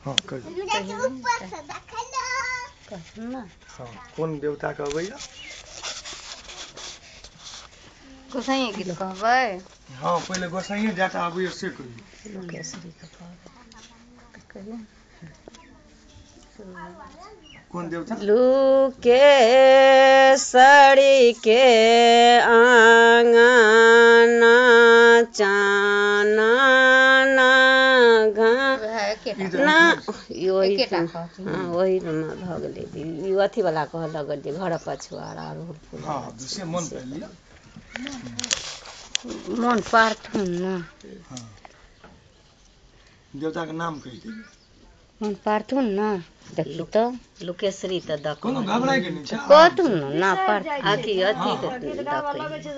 हँ कहियौ। हँ, कोन देवताके अबैया? गोसाई गीत कहबै? हँ, पहिले गोसाइए जाटा अबैया से कहियौ। केसरी के कहबै कहियौ। कोन देवता? लूके सड़ी के आंगना चानना ई तऽ ना ओहि। एकेटा कहथिन। हँ, ओहिमे भऽ गेलै। ई अथीवला कहऽ लगल जे घरक पछुआर अड़हुल फूल। हँ, से मोन पाड़ि लिअ। मोन पारथुन ने। हँ, देवताके नाम कहि दियौ। मोन पारथुन ने, देखी तऽ। लुकेश्वरी तऽ दऽ कोनो घबरायके नहि छै। कहथुन ने, ना पार। अथी अथीके दऽ कहियौ।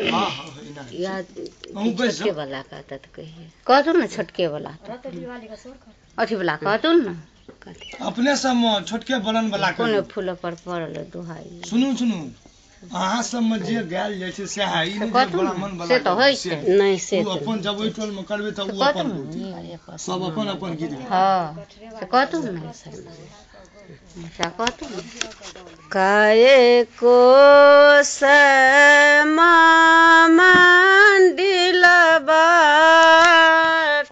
हँ हँ, एना होइ इएह। छै। अहूँ बैस जाउ। छोटके वाला के तऽ कहियै। कहथुन ने छोटके वाला, अथी वाला कहथुन ने। कथी? अपने सबमे छोटके बलन वाला कोनो कहियौ। फूल पर पड़ल दुहाई। सुनू सुनू, अहाँ सबमे जे गायल जाइ छै सएह, ई नहि जे कहथुन ने, ब्राह्मण से वाला तऽ गबै होइ से छै। नहि, से ओ तऽ अपन जब ओहि टोलमे करबै तऽ से ओ अपन कहथुन गौतै। ने। सब अपन अपन गीत गाबै। हँ, से कहथुन ने, से कहथुन ने। काये कोस मंडिलबा,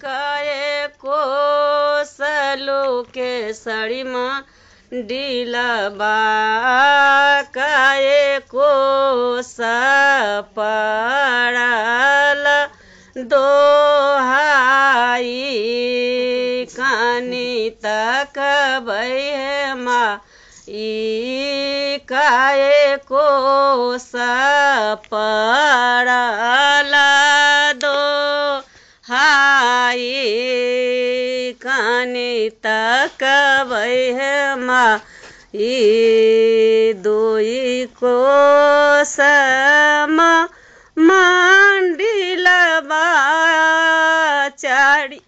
काये कोस लोकेसरी मंडिलबा, काये कोस पड़ल दोहाई, कानी तकबै हे मा ई, काये कोस पड़ल दो हाई, कानी तकबै हे मा ई, दुई कोस मंडिलबा, चारि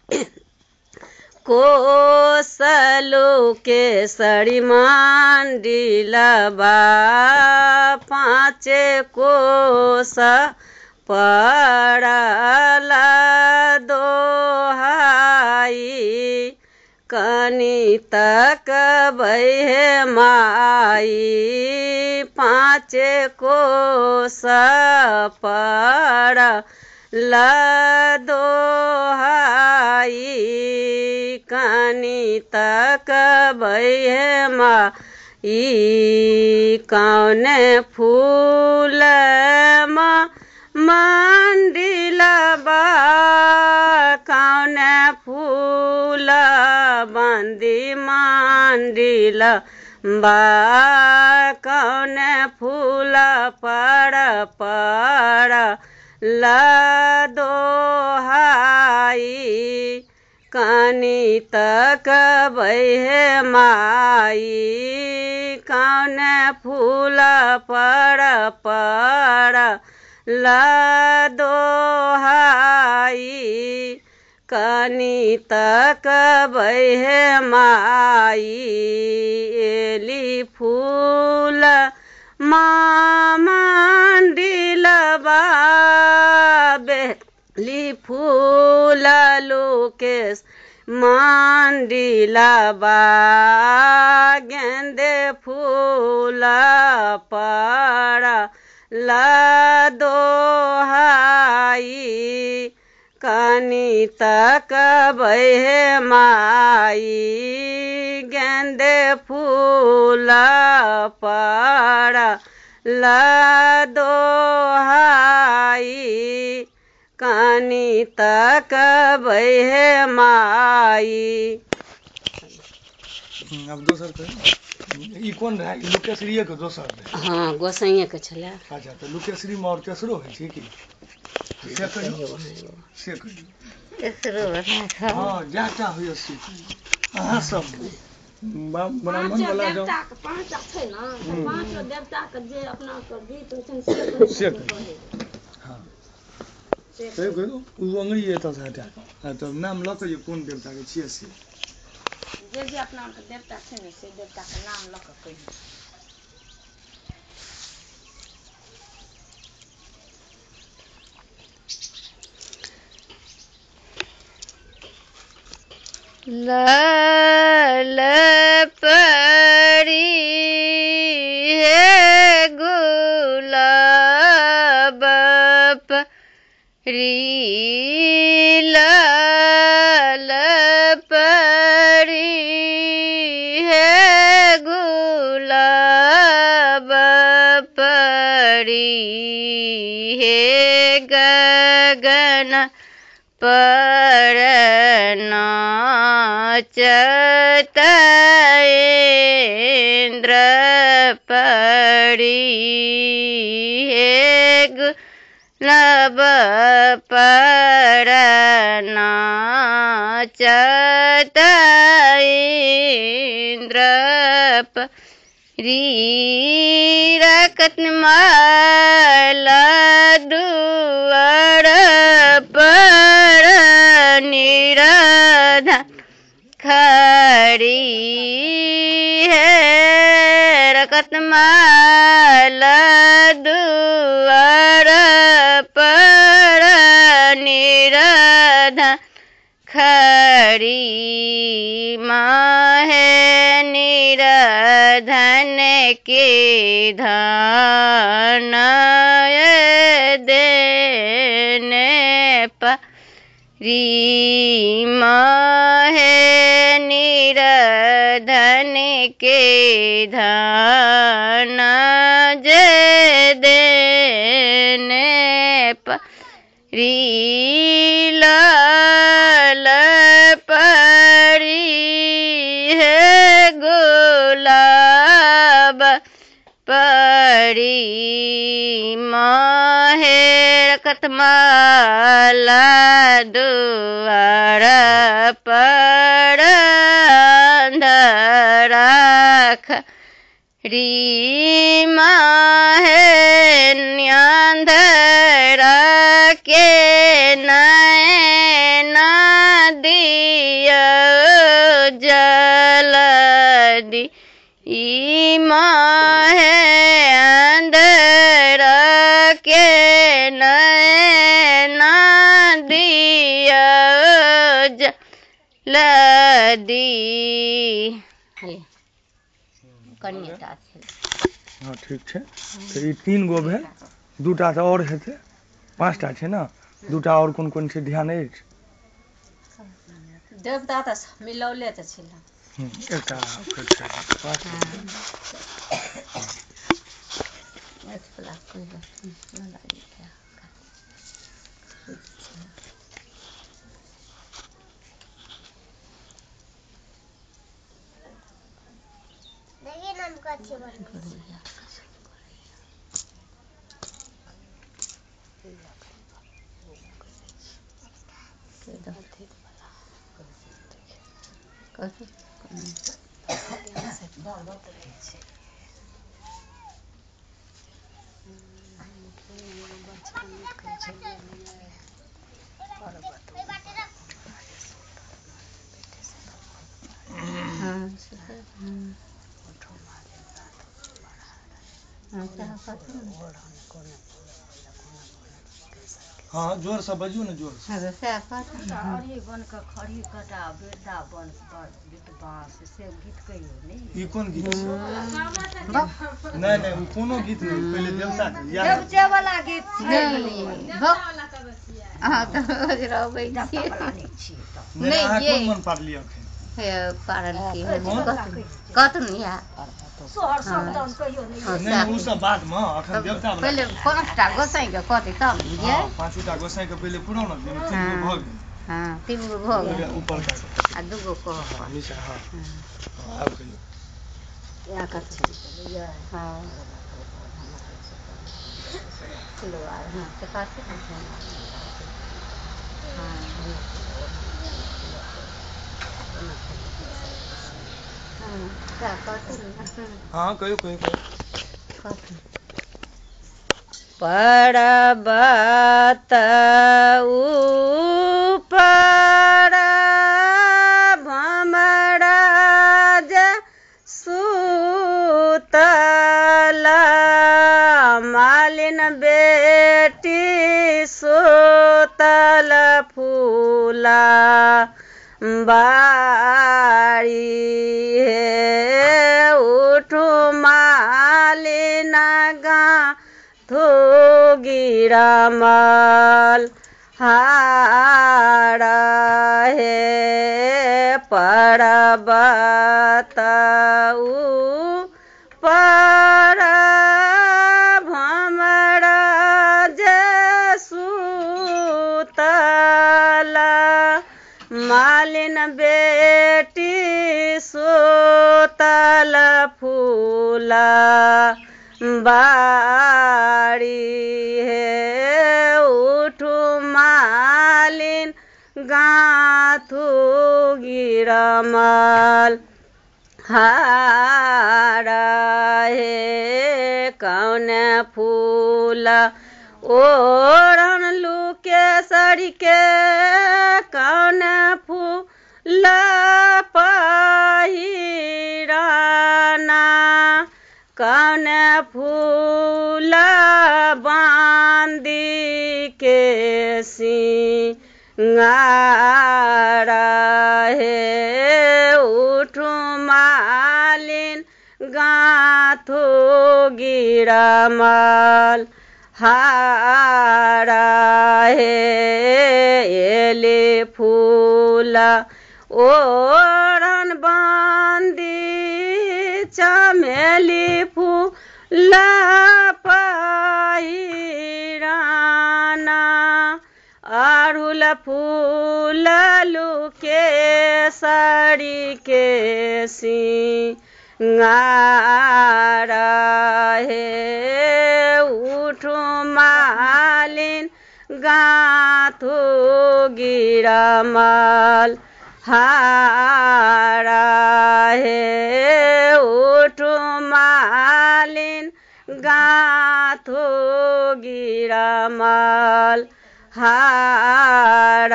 कोसलो केसरी मांडिलबा, पाँचे कोस पड़ल दोहाई, कनी तकबै हे माई, पाँचे कोस पड़ल दोहाई, कनी तकबै हे माई, कौने फूल मंडिलबा, कौने फूल बंदी मंडिल बा, कौने फूल पर पर दोहाई, कनी तकबै हे माई, कौने फूल पर पर दोहाई, कनी तकबै हे माई, एली फूल मंडिलबा, बेली फूल लोकेश मंडिलबा, गेंदे फूल पर दोहाई, कनी तकबै हे माई, गेंदे फूल पर दोहाई, कनी तकबै हे माई। आब दोसर कहियौ। ई कोन रहै? ई लुकेश्वरीएके दोसर रहै? हँ, गोसाइएके छलै। अच्छा, तऽ लुकेश्वरीमे आओर तेसरो होइ छै की? से कहियौ, से कहियौ। तेसरो वाला? हँ, जएटा होइए से कहियौ। अहाँ सब ब्राह्मण वाला जाउ। देवताके पाँचटा छै ने, तऽ पाँचो देवताके जे अपना गीत होइ छनि से से कहियौ। हँ, कहियौ कहियौ। ओ अङ्गुरी एतऽसँ हटा कऽ तऽ नाम लऽ कऽ जे कोन देवताके छियै से। जे जे अपना आरके देवता छै ने, से देवताके नाम लऽ कऽ कहियौ। लाल परी हे गुलाब परी, लाल परी हे गुलाब परी, हे गगन पर नाचत इंद्र परी, हे गुलाब पर नाचत इंद्र परी, रकत माला दुआर पर निराधा खड़ी है, रकत माला दुआर पर निराधा खड़ी, माहे निराधन के धान देने परी, माहे निराधन के धान जे देने परी, लाल परी हे गुलाब परी, माहे रकत माला दुआर पर अंधरा खड़ी, माहे अंधरा के नैना दिया जलदी, माहे अंधरा के नैना दिया जलदी। हँ ठीक छै। तऽ ई 3 गो भेल, 2टा तऽ आओर हेतै, 5टा छै ने, 2टा आओर कोन कोन छै ध्यान अछि? देवता तऽ मिलौले तऽ छल। एकटा हाँ जोर से बजियो ने, जोर से। खड़ी कटा वृंदावन बांस से गीत कहियो नहीं। ई कोन गीत छै? नहीं नहीं वो कोनो गीत नहीं, पहले देवता के याद देवते वाला गीत छै। अहाँ तऽ रोज रहबै छियै। नहीं अहाँ कोन मन पारलियै अखन? हे पारल की कहतुन इएह सोहर समदाउन कहियो नहीं। नहीं उ सब बाद में, अखन देवता वाला पहिले 5टा गोसाई के कहतै तब ने यै। 5टा गोसाई के पहिले पुराउ ने, 3 गो भऽ गेल। हाँ 3 गो भऽ गेल, ऊपर का आ 2 गो कह नीचा। हाँ आब कहियौ। इएह कथी? हाँ हाँ से कहतै। हाँ हाँ कहियो कहियो कहियो। पर्वत ऊपर भमराज सुतल, मालिन बेटी सुतल फूला बाड़ी हे उठू मालिन गाथू गिरमल हार हे पर्वत ऊपर भमरा जे सुतल मालिन बेटी सुतल फूला बाड़ी हे उठू मालिन गाथू गिरमल हार हे कौन फूल ओढ़न लुके सड़के कौन फूल पहिराना कौन फूल बांदी के सिंगार हे उठू मालिन गाथू गिरमल हार हे एले फूल ओढ़न बांदी चमेली फूल पहिराना अड़हुल फूल लुके सड़ी के सिंगार हे उठू मालिन गाथू गिरमल हार हे उठू मालिन गाथू गिरमल हार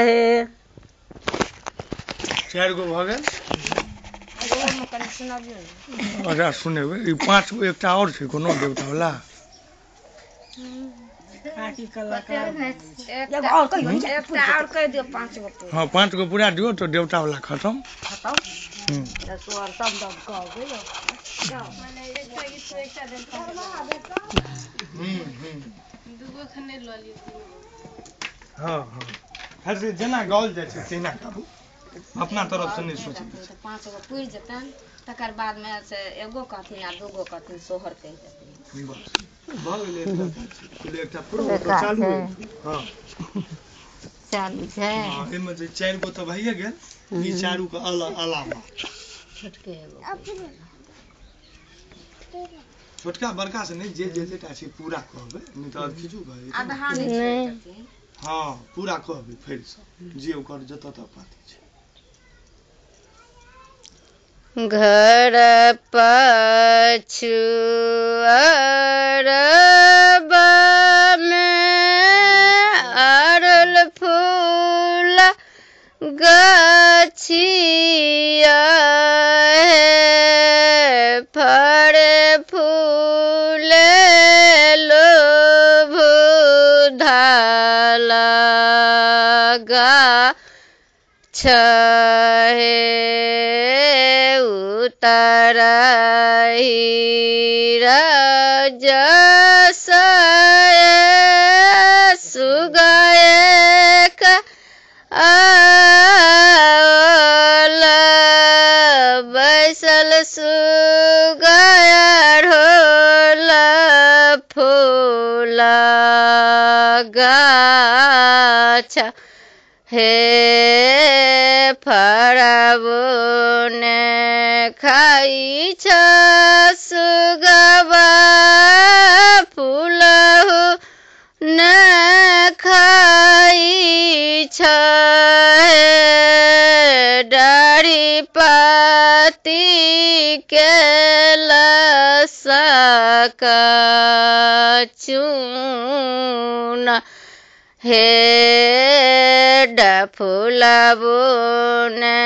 हे। चारि गो भऽ गेल। अच्छा सुनेबै ई 5 गो एकटा आओर छै कोनो देवता वाला। हाँ 5 गो पूरा दियौ तो देवता वाला खत्म। हाँ हाँ हर जेना गाओल जाइ छै तहिना गाबू, अपना तरफ से नहि सोचै। 5 गो पुरि जेतनि तकर बादमे से एगो कहथिन आ 2 गो कहथिन सोहर कहि देथिन। बस भऽ गेलै एकटा पूरा चालू। हाँ चालू छै। हाँ एहिमे जे 4 गो तऽ भइए गेल, ई 4 के अलावा छोटके एगो छोटका बड़का से नहि, जे जेटा छै पूरा कहबै, नहि तऽ खींचू भऽ जेतै। आधा नहि छोड़ि देथिन। हाँ पूरा कहबै फेरसँ जे ओकर जतऽ तक पाती छै। घर पछु अरब में अरल फूल गछिया हे फरे फूले लोभ धाला गाछ हे उतरहि रजस सुगयक आल बैसल सुगय ढोल फूल गाछ हे फरबने खाइ छ सुगबा फूलहु न खाइ छ डाढ़ी पाती के लसक चून हे डफुलबो ने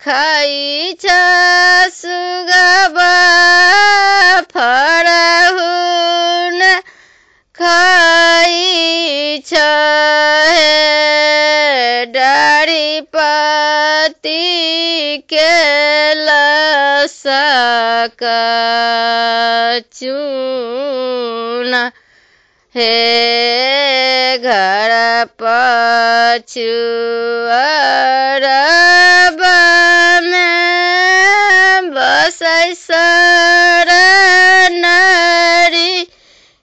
खाइ छ सुगबा फरहु न खाइ खाइ छै डाढ़ी पत्ती के लसक चूना हे घर पछुअरबा मे बसै शरणरी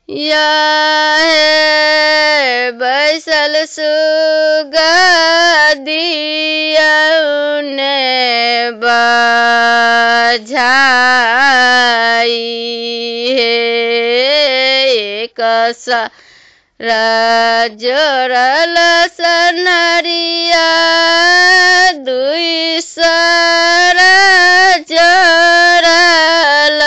या हे बैसल सुगदियौ ने बझाई हे एक जोड़ल सनरिया दुई सर जोड़ल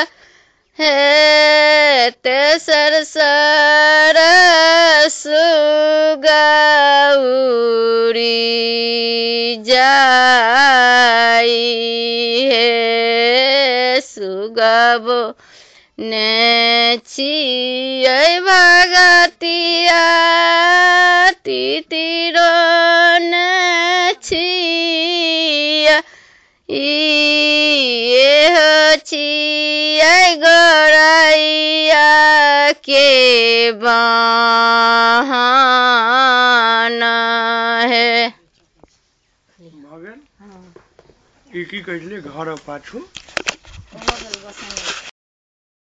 हे तेसर सर सुगौरी जाई हे सुगबो ने छियै भगतिया तितिरो ने छियै इहो छियै गोरैया के बहान हे। भऽ गेल। ई की कहै छलियै, घर पाछू? भऽ गेल गोसाइँ।